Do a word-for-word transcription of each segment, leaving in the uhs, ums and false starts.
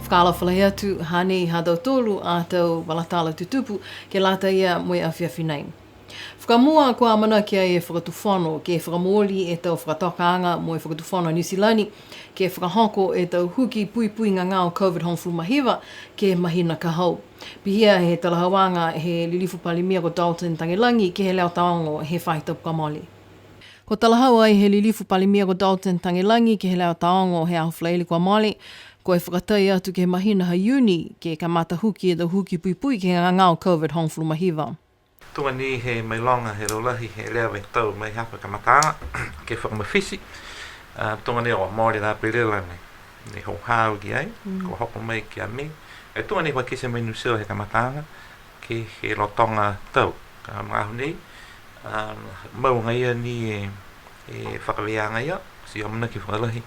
Fakaalofa lahi atu, hanei ha tautolu a tau vala tala tutupu ke lata ia mo e afiafi nei. Fakamua, kua amanaki ai e Fakatufono ke fakamooli e tau fakatokaaga mo e Fakatufono Niu Silani ke fakahoko e tau huki puipui gagao COVID hogofulu ma hiva ke he mahina ka hau. Pihia he talahauaga he Lilifu Palemia ko Dalton Tagelagi ke he Leo Taogo he faahi tapu kua mole. Kua talahau ai he Lilifu Palemia ko Dalton Tagelagi ke he Leo Taogo he aho Falaile kua mole, ko e fakatai atu ke he mahina ha Iuni, ke kamata huki e tau huki puipui ke he gagao COVID hogofulu ma hiva. Tuga ni he mailoga he laulahi he leva e tau mai he aho kamataaga, ke fakamafiti, a, tuga ni kua mole la Aperila nei, ne hau hau ki ai, kua hoko mai ki a Mē. E tuga ni kua kitia mai Niu Silani he kamataaga, ke he lotoga tau. Ka magaaho nei, a, mau agaia ni e, e fakavēaga ia, ti amanaki fakalahi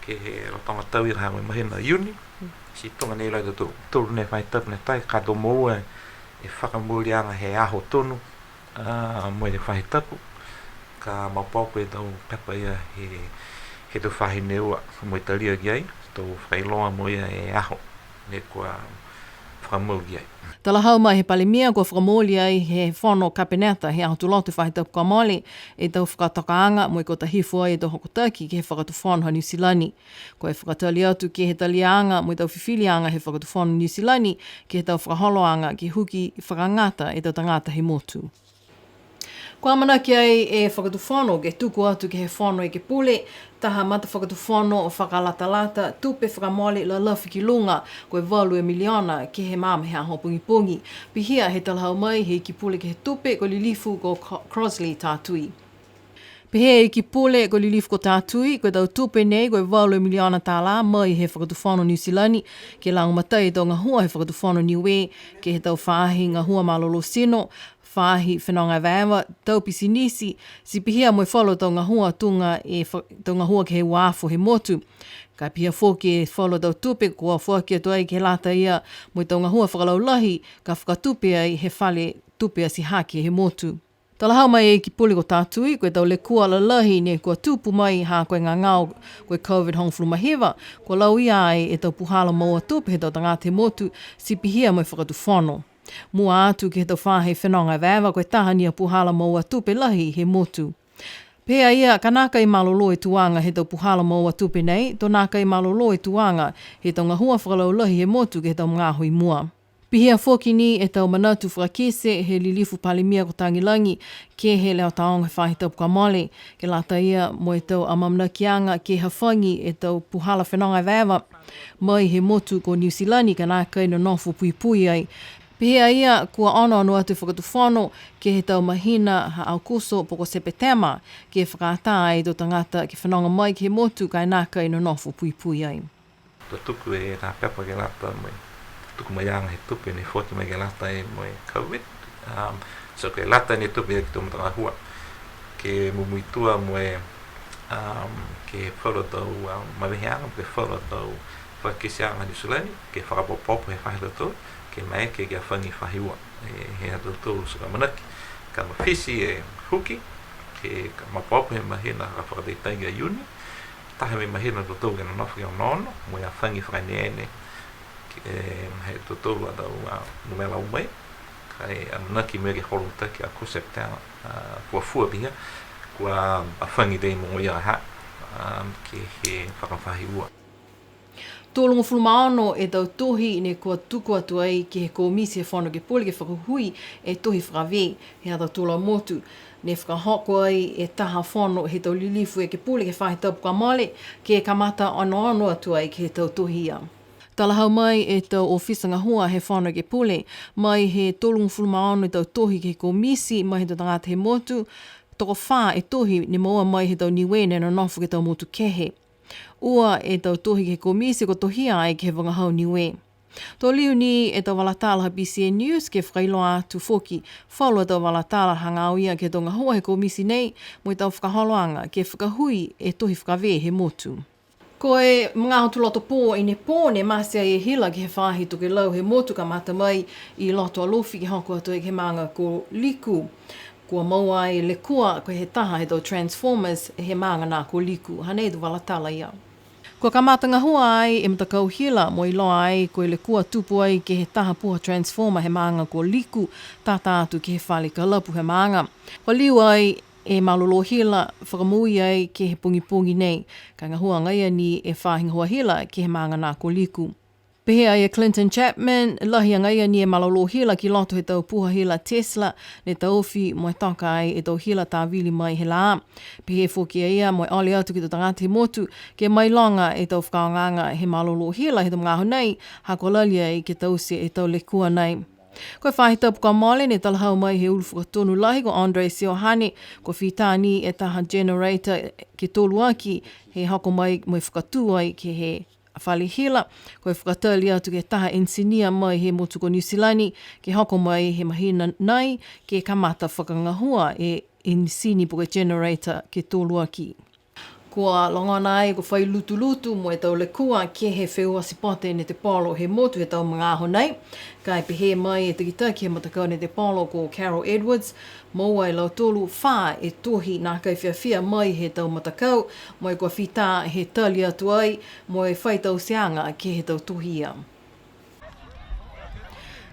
ke he lotoga tau ia ha ko e mahina Iuni. Ti tuga ni la e tau tolu ne faahi tapu ne tai, ka to moua e fakamooliaga he aho tonu, a, mo e faahi tapu, ka maopoopo e tau pepa ia he, he tau faahi ne ua, mo e talia ki ai, to fakailoa mo ia e aho ne kua fakamau ki ai. Talahau mai he Palemia kua fakamooli ai he Fono Kapeneta he aho Tuloto he faahi tapu kua mole e tau fakatokaaga mo e kota hifo ai e tau hokotaki ke he Fakatufono ha Niu Silani. Ko e fakatali atu ke he taliaga mo e tau fifiliaga he Fakatufono Niu Silani ke he tau fakaholoaga ke huki fakagata e tau tagata he motu. Kua amanaki ai e Fakatufono ke tuku atu ke he Fono Ekepule taha matafakatufono fakalatalata tupe fakamole lalafi ki luga, ko e valu e miliona ke he magaaho he aho pogipogi. Pihia he talahau mai he Ikipule ke he Tupe ko e Lilifu ko Co-, Crossley Tatui. Pehē e Ikipule ko e Lilifu ko Tatui, ko e tau tupe nei ko e valu e miliona tālā mai he Fakatufono Niu Silani, ke lagomatai e tau gahua he Fakatufono Niue, ke he tau faahi gahua malolō tino, faahi fenoga evaeva, tau pisinisi, ti pihia mo e falu tau gahua tuga e fa-, tau gahua ke he uafo he motu. Ka pihia foki e falu tau tupe kua foaki atu ai ke lata ia mo e tau gahua fakalaulahi ka fakatupe ai he fale tupe atihake he motu. Talahau mai e Ikipule ko Tatui, ko e tau lekua lalahi ne kua tupu mai ha ko e gagao ko e COVID hogofulu ma hiva, kua lauia ai e tau puhala moua tupe he tau tagata he motu, ti pihia mo e Fakatufono. Mua atu ke he tau faahi fenoga evaeva, ko e taha ni a puhala moua tupe lahi he motu. Pehē a ia, ka nākai malolō e tuaga he tau puhala moua tupe nei, to nākai malolō e tuaga he tau gahua fakalaulahi he motu ke he tau magaaho i mua. Pihia foki ni e tau manatu fakakite he Lilifu Palemia ko Tagelagi ke he Leo Taogo he faahi tapu kua mole, ke lata ia mo e tau amaamanakiaga ke hafagi e tau puhala fenoga evaeva mai he motu ko Niu Silani ka nākai nonofo puipui ai. Pehē a ia, kua onoono atu e Fakatufono ke he tau mahina ha Aokuso po ko Sepetema, ke fakaatā ai e tau tagata ke fenoga mai ke he motu ka e nākai nonofo puipui ai. To tuku e tau pepa ke lata mo e, tuku mai aga he tupe ne foaki mai ke lata mo e COVID. Um, so ke lata ni e tupe ke he tau matagahua ke mumuitua mo e, um, ke he falu tau, um, maveheaga, ke he falu tau fakakiteaga Niu Silani, ke fakaopoopo he faahi ha tautolu, ke maeke ke hafagi faahi ua. E, he ha tautolu ti ko e amanaki, ka mafiti e huki, ke ka maopoopo he mahina ka fakatatai ki a Iuni, taha e mahina ha tautolu ke nonofo ke onoono, mo e hafagi fakaeneene, ke, e, he ha tautolu a tau, a, numela o mai, ka e amanaki mo e ke holo atu ki a Aokuso, Sepetema, a, fuafua pihia, kua hafagi tei mo ia ha, a, ke he fakafaahi ua. Tolugofulu ma ono e tau tohi ne kua tuku atu ai ke he Komiti he Fono Ekepule ke fakahui e tohi fakavē he ha tautolu a motu. Ne fakahoko ai e taha fono he tau Lilifu Ekepule ke he faahi tapu kua mole, ke kamata onoono atu ai ke he tau tohi ia. Talahau mai e tau ofisa gahua he Fono Ekepule, mai he tolugofulu ma ono e tau tohi ke he Komiti mai he tau tagata he motu, tokofā e tohi ne moua mai he tau Niue ne nonofo ke he tau motu kehe. Ua e tau tohi ke he Komiti kua tohia ai ke he vagahau Niue. To liu ni e tau vala tala ha BCN News ke fakailoa atu foki falu a tau vala tala hagaao ia ke he tau gahua he Komiti nei, mo e tau fakaholoaga ke fakahui e tohi fakavē he motu. Ko e magaaho Tuloto pō i ne pō ne mate ai e hila ke he faahi tokelau he motu kamata mai i loto Alofi ke hoko atu ai ke he maaga ko Liku. Kua moua ai e lekua ko e taha he tau transformers he maaga nā ko Liku. Hanei e tau vala tala ia. Kua kamata gahua ai e matakau hila mo e iloa ai ko e lekua tupu ai ke he taha puha transformer he maaga ko Liku, tata atu ke he fale kalapu he maaga. Kua liu ai e malolō hila fakamoui ai ke he pogipogi nei, ka gahua agaia ni e faahi gahua hila ke he maaga na ko Liku. Pehē ai e Clinton Chapman, lahi agaia ni e malolō hila ki loto he tau puha hila Tesla, ne taofi mo e toka ai e tau hila tāvili mai he lā. Pehē foki a ia mo e ole atu ke he tau tagata he motu, ke mailoga e tau fakaaogaaga he malolō hila he tau magaaho nei, ha kua lali ai ke taute e tau lekua nei. Ko e faahi tapu kua mole ne talahau mai he ulu fakatonu lahi ko Andre Siohane, kua fita ni e taha generator ke tolu aki, he hoko mai mo e fakatū ai ke he fale hila, ko e fakatali atu ke he taha enisinia mai he motu ko Niu Silani, ke hoko mai he mahina nei, ke kamata fakagahua e enisini po ke generator ke tolu aki. Kua logona ai kua fai lutulutu mo e tau lekua ke he feua sipote netepolo he motu he tau magaaho nei. Ka e pehē mai e takitaki he matakau netepolo ko Carol Edwards, moua e lautolu fā e tohi nākai fiafia mai he tau matakau, mo e kua fita he tali atu ai, mo e fai tauteaga ke he tau tohi ia.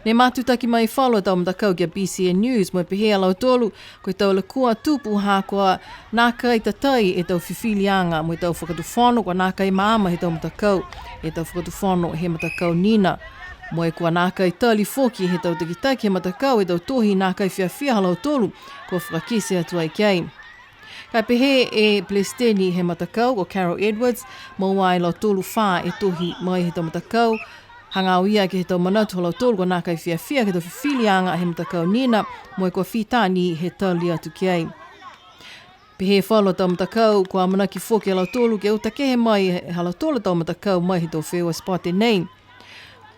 Ne matutaki mai falu a tau matakau ki a B C N News, mo e pehē a lautolu, ko e tau lekua tupu ha kua nākai tatai e tau fifiliaga mo e tau fakatufono, kua nākai maama he tau matakau e tau fakatufono he matakau Nina. Mo e kua nākai tali foki he tau takitaki he matakau e tau tohi nākai fiafia ha lautolu, kua fakakite atu ai ki ai. Ka e pehē e Pelesiteni he matakau ko Carol Edwards, moua e lautolu fā e tohi mai he tau matakau, hagaao ia ke he tau manatu ha lautolu kua nākai fiafia ke he tau fifiliaga he matakau Nina, mo e kua fita ni he tali atu ki ai. Pehē falu a tau matakau, kua amanaki foki a lautolu ke uta kehe mai ha lautolu a tau matakau mai he tau feua sipote nei.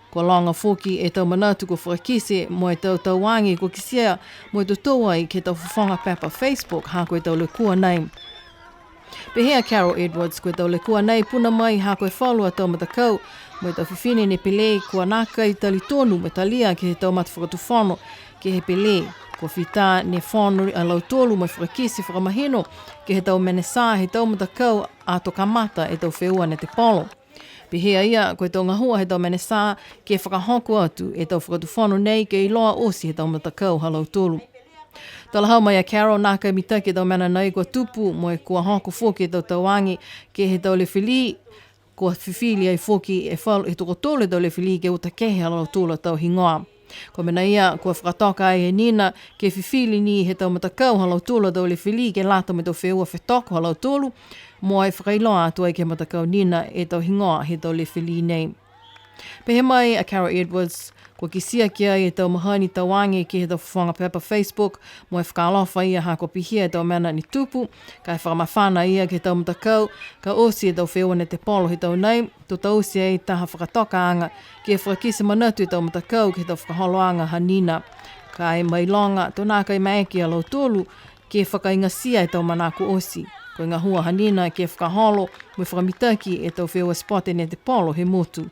Kua loga foki e tau manatu kua fakakite mo e tau tau age kua kitia mo e totou ai ke he tau fofoga pepa Facebook ha ko e tau lekua nei. Pehē a Carol Edwards, ko e tau lekua nei puna mai ha ko e falu a tau matakau mo e tau fifine ne pele kua nākai talitonu mo e talia ke he tau matafakatufono ke he pele. Kua fita ne fono a lautolu mo e fakakite fakamahino ke he tau menesā he tau matakau ato kamata e tau feua netepolo. Pehē a ia, ko e tau gahua he tau menesā ke fakahoko atu e tau fakatufono nei ke iloa oti he tau matakau ha lautolu. Talahau mai a Carol, nākai mitaki e tau mena nei kua tupu, mo e kua hoko foki e tau tau age ke he tau lefeli, kua fifili ai foki e falu, e tokotolu e tau lefeli ke uta kehe ha lautolu a tau higoa. Ko e mena ia, kua fakatoka ai e Nina, ke fifili ni he tau matakau ha lautolu a tau lefeli, ke lata mo e tau feua fetoko ha lautolu, mo e fakailoa atu ai ke he matakau Nina e tau higoa he tau lefeli nei. Pehē mai a Carol Edwards, kua kitia ki ai e tau mahani tau age ke he tau fofoga pepa Facebook, mo e fakaalofa ia ha kua pihia e tau mena ne tupu, ka e fakamafana ia ke he tau matakau, ka oti e tau feua netepolo he tau nei, to taute ai taha fakatokaaga, ke fakakite manatu e tau matakau ke he tau fakaholoaga ha Nina. Ka e mailoga, to nākai maeke a lautolu, ke fakaigatia e tau manako oti. Ko e gahua ha Nina ke fakaholo, mo e fakamitaki e tau feua sipote netepolo he motu.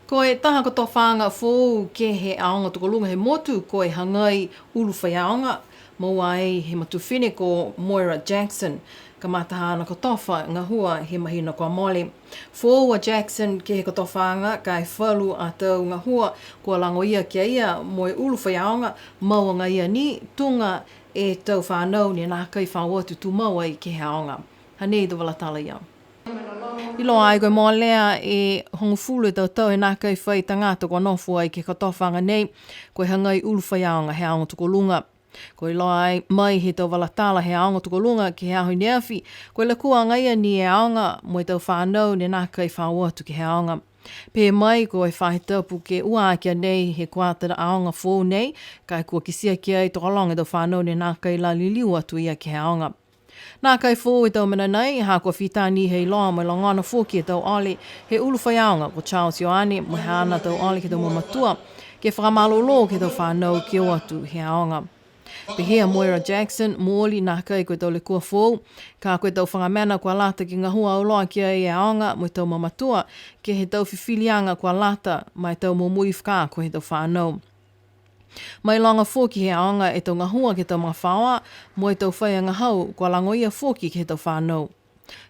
Ko e taha kotofaaga foou ke he aoga tokoluga he motu, ko e hagai ulu faiaoga, moua ai he matua fifine ko Moira Jackson. Kamata haana kotofa gahua he mahina kua mole. Foou a Jackson ke he kotofaaga, ka e falu a tau gahua kua lagoia ki a ia mo e ulu faiaoga, mau agaia ni, tuga e tau fanau ne nākai fa o atu tumau ai ke he aoga. Hanei e tau vala tala ia. Iloa ai ko e molea e hogofulu e tau tau he nākai fai tagata kua nofo ai ke he kotofaaga nei, ko e hagai ulu faiaoga he aoga tokoluga. Kua iloa ai mai he tau vala tala he aoga tokoluga ke he aho ne afi, ko e lekua agaia ni e aoga mo e tau fanau ne nākai fa o atu ke he aoga. Pehē mai ko e faahi tapu ke ua aki a nei he kuata aoga foou nei, ka e kua kitia ki ai tokologa e tau fanau ne nākai la liliu atu ia ke he aoga. Nākai foou e tau mena nei, ha kua fita ni he iloa mo e logona foki e tau ole he ulu faiaoga ko Charles Ioane mo e haana tau ole ke he tau mamatua, ke fakamalolō ke he tau fanau ke o atu he aoga. Pehē a Moira Jackson, mooli nākai ko e tau lekua foou, ka ko e tau faga mena kua lata ke gahua auloa ki ai e aoga mo e tau mamatua, ke he tau fifiliaga kua lata ma e tau momoui fakaako he tau fanau. Mailoga foki he aoga e tau gahua ke he tau magafaoa, mo e tau faiagahau kua lagoia foki ke he tau fanau.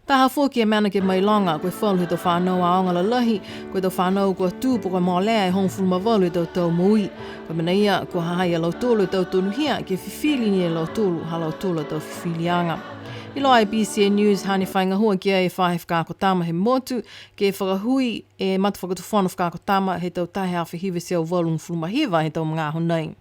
Taha foki e mena ke mailoga, ko e falu he tau fanau aoga lalahi, ko e tau fanau kua tū po ke molea e hogofulu ma valu e tau tau moui. Ko e mena ia, kua ha ha i a lautolu e tau tonuhia, ke fifili ni e lautolu, ha lautolu a tau fifiliaga. Iloa e BCN News, hane fai gahua ki ai e faahi fakaako tama he motu, ke fakahui e matafakatufono fakaako tama he tau taha e afe hiva e teau valugofulu ma hiva he tau magaaho nei.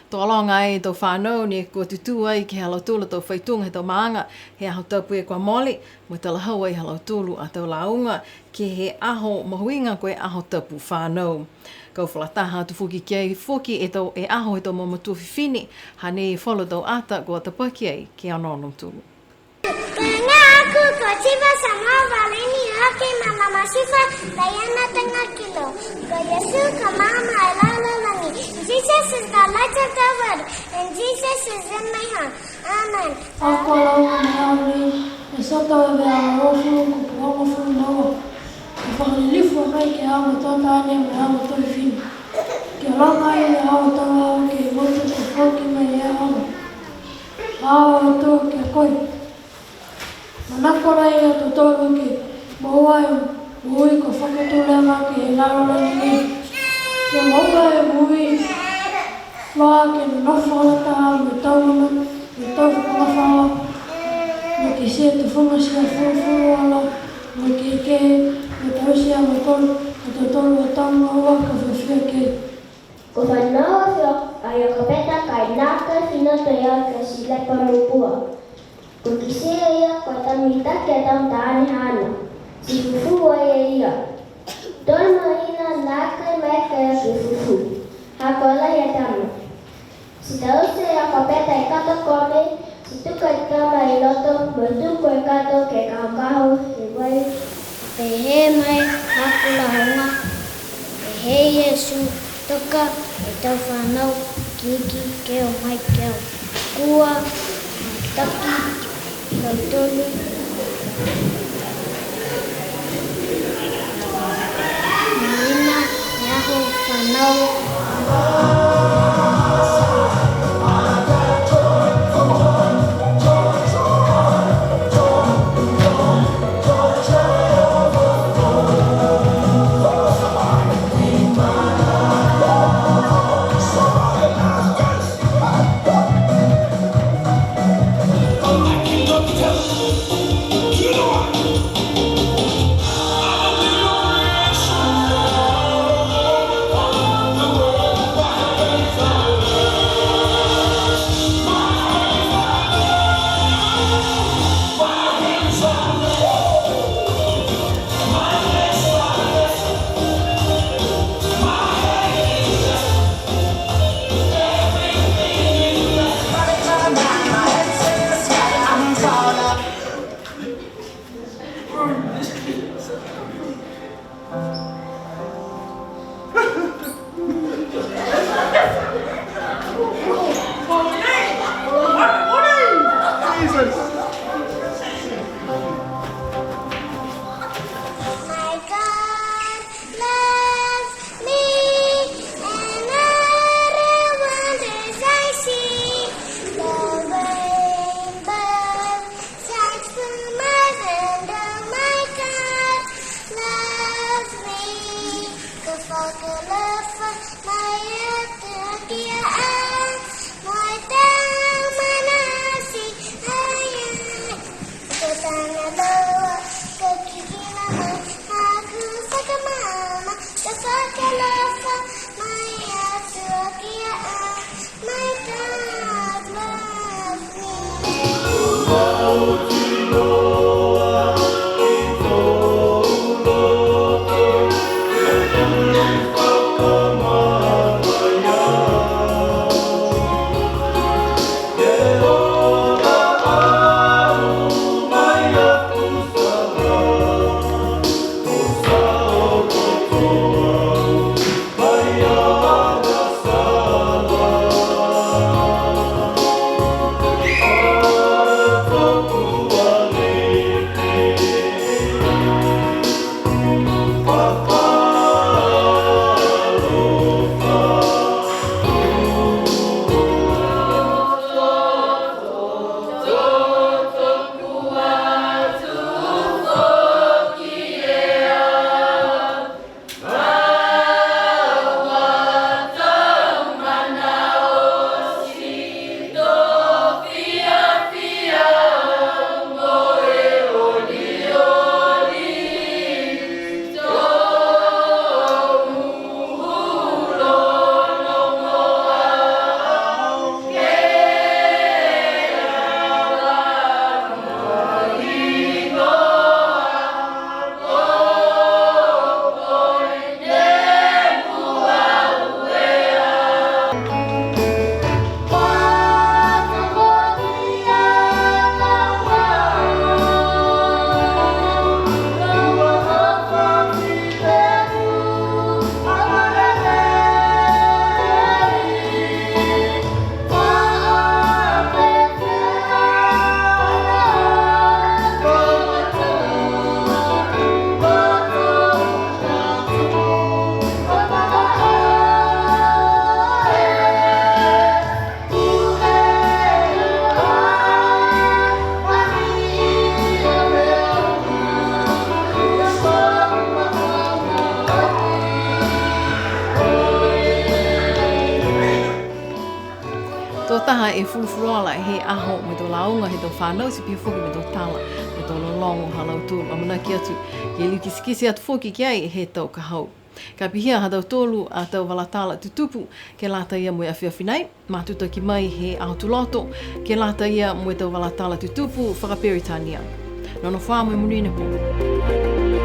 Tokologa ai e tau fanau ne kua tutū ai ke he ha lautolu a tau faituga he tau maaga he aho tapu kua mole, mo e talahau ai ha lautolu a tau lauga ke he aho mahuiga ko e aho tapu fanau. Kau fakalataha atu foki ki ai foki e tau, e aho he tau mamatua fifine, hanei e falu tau ata kua tapaki ai ke onoono tonu. Ko e akoaku ko Tifa Samoa Valeni Hoki Manamasifa Diana Tagakilo. Ko Iesu ko e maama he lalolagi. Jesus is the light of the world, and Jesus is in my heart. Amen. Ako lau ana auri, e soto e vea hogofulu kupu hogofulu ma ua. Ke fakalilifu a kai ke he aho taane mo e aho fifine. Ke loga ai e aho tau ke he motu kua foaki mai e aho. Aho atu ke koe. Manako lahi a tautolu ke moua e moui kua fakatū leva ke he lalolagi nei. Ke moua e moui, loa ke nonofo fakalataha mo e tau mena, mo e tau fakamafao, mo e kitia e tufuga tia fulufuluola, mo e kehekehe, mo e tauteute a mautolu, mo e tautolu a tau gahua ka fiafia ke. Ko e fanau a Iokopeta ka e nākai fina to ia ke silepa mo pua. Ko e kitia e ia ko e tau mitaki a tau taane haana. Ti fufū ai e ia. Tolu mahina nākai maeke a ia ke fufū. Ha kua lahi e tama. Ti taute e Iokopeta e kato kome, ti tuku e tama i loto, mo e tuku e kato ke kahokaho he vai. Pehē mai haaku lauga, pehē Iesu, toka e tau fanau ikiiki ke o mai ke au. Kua mataki lautolu. Mahina e aho fanau. My God loves me, and I wonder as I see the rainbow shines through my window. My God loves me. Ko e fakalofa mai a Tukia a, mo e tau manako ti ai. Ko tana loa, ko kikina mai, haaku fakamaama, ko e fakalofa mai a Tukia a, my God loves me. E fulufuluola he aho mo e tau lauga he tau fanau, ti pihia foki mo e tau tala mo e tau lologo ha lautolu. Amanaki atu ke liu kitekite atu foki ki ai he tau ka hau. Ka pihia ha tautolu a tau vala tala tutupu ke lata ia mo e afiafi nei, matutaki mai he Aho Tuloto ke lata ia mo e tau vala tala tutupu fakaperitania. Nonofo ā mo e monuina e pō.